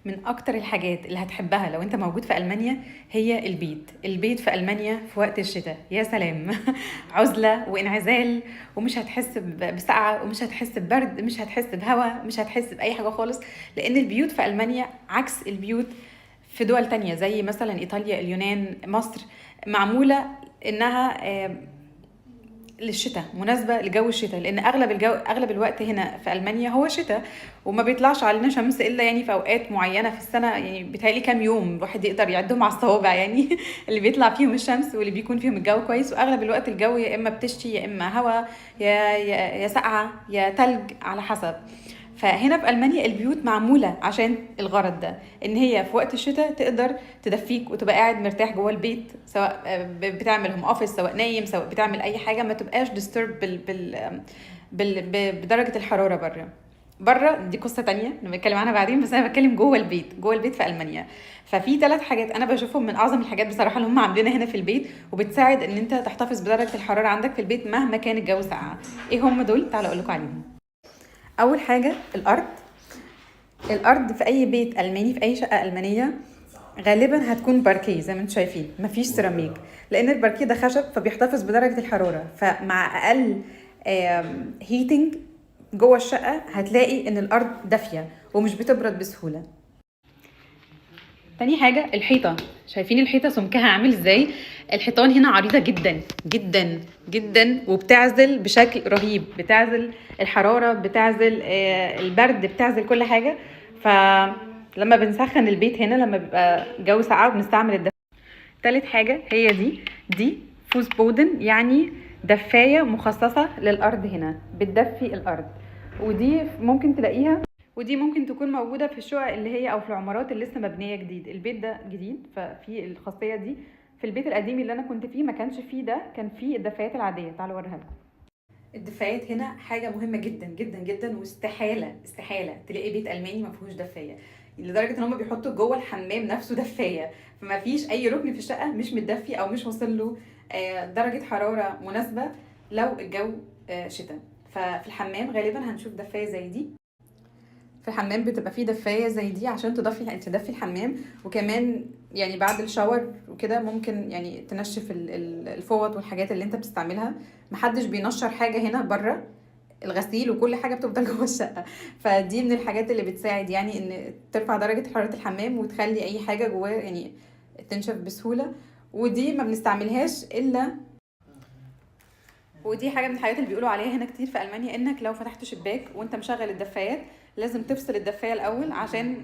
من اكتر الحاجات اللي هتحبها لو انت موجود في المانيا هي البيت. البيت في المانيا في وقت الشتاء يا سلام عزله وانعزال، ومش هتحس بسقعه، ومش هتحس ببرد، مش هتحس بهواء، مش هتحس باي حاجة خالص، لان البيوت في المانيا عكس البيوت في دول تانية زي مثلا ايطاليا، اليونان، مصر، معمولة انها للشتاء، مناسبة لجو الشتاء، لان اغلب الجو اغلب الوقت هنا في المانيا هو شتاء، وما بيطلعش علينا شمس الا يعني في اوقات معينة في السنه، يعني بيتهيألي كام يوم الواحد يقدر يعدهم على الصوابع يعني اللي بيطلع فيهم الشمس واللي بيكون فيهم الجو كويس. واغلب الوقت الجو يا اما بتشتي يا اما هوا يا ساقعه يا تلج على حسب. فهنا في المانيا البيوت معمولة عشان الغرض ده، ان هي في وقت الشتاء تقدر تدفيك وتبقى قاعد مرتاح جوه البيت، سواء بتعمل home office، سواء نايم، سواء بتعمل اي حاجه، ما تبقاش disturbed بدرجة الحرارة بره. بره دي قصة تانية نبقى نتكلم عنها بعدين، بس انا بتكلم جوه البيت، جوه البيت في المانيا. ففي 3 حاجات انا بشوفهم من اعظم الحاجات بصراحة اللي هم عاملينها هنا في البيت، وبتساعد ان انت تحتفظ بدرجة الحرارة عندك في البيت مهما كان الجو ساقع. ايه هم دول؟ تعالوا اقول لكم عليهم. اول حاجة الارض. الارض في اي بيت الماني، في اي شقه المانية، غالبا هتكون باركيه زي ما انتم شايفين، مفيش سيراميك، لان الباركيه ده خشب فبيحتفظ بدرجة الحرارة، فمع اقل heating جوه الشقة هتلاقي ان الارض دافيه ومش بتبرد بسهولة. تاني حاجة الحيطة. شايفين الحيطة سمكها عامل ازاي؟ الحيطان هنا عريضة جدا جدا جدا، وبتعزل بشكل رهيب، بتعزل الحرارة، بتعزل البرد، بتعزل كل حاجة. فلما بنسخن البيت هنا لما بيبقى جو ساقع بنستعمل الدفاية. تالت حاجة هي دي Fußboden، يعني دفاية مخصصة للأرض هنا، بتدفي الأرض، ودي ممكن تلاقيها، ودي ممكن تكون موجودة في الشقق اللي هي أو في العمارات اللي لسه مبنية جديد. البيت ده جديد ففي الخاصية دي. في البيت القديم اللي أنا كنت فيه ما كانش فيه ده، كان فيه الدفايات العادية. تعالوا أوريها لكم. الدفايات هنا حاجة مهمة جدا جدا جدا، واستحالة استحالة تلاقي بيت ألماني ما فيهوش دفاية، لدرجة إن هم بيحطوا جوه الحمام نفسه دفاية، فما فيش أي ركن في الشقة مش متدفي أو مش واصل له درجة حرارة مناسبة لو الجو شتاء. ففي الحمام غالبا هنشوف دفاية زي دي. في الحمام بتبقى فيه دفاية زي دي عشان تدفي الحمام، وكمان بعد ال shower وكده ممكن تنشف الفوط والحاجات اللي انت بتستعملها. محدش بينشر حاجة هنا بره، الغسيل وكل حاجة بتفضل جوه الشقة، فدي من الحاجات اللي بتساعد ان ترفع درجة حرارة الحمام وتخلي اي حاجة جواه تنشف بسهولة. ودي ما بنستعملهاش الا، ودي حاجة من الحاجات اللي بيقولوا عليها هنا كتير في ألمانيا، انك لو فتحت شباك وانت مشغل الدفايات لازم تفصل الدفاية الأول عشان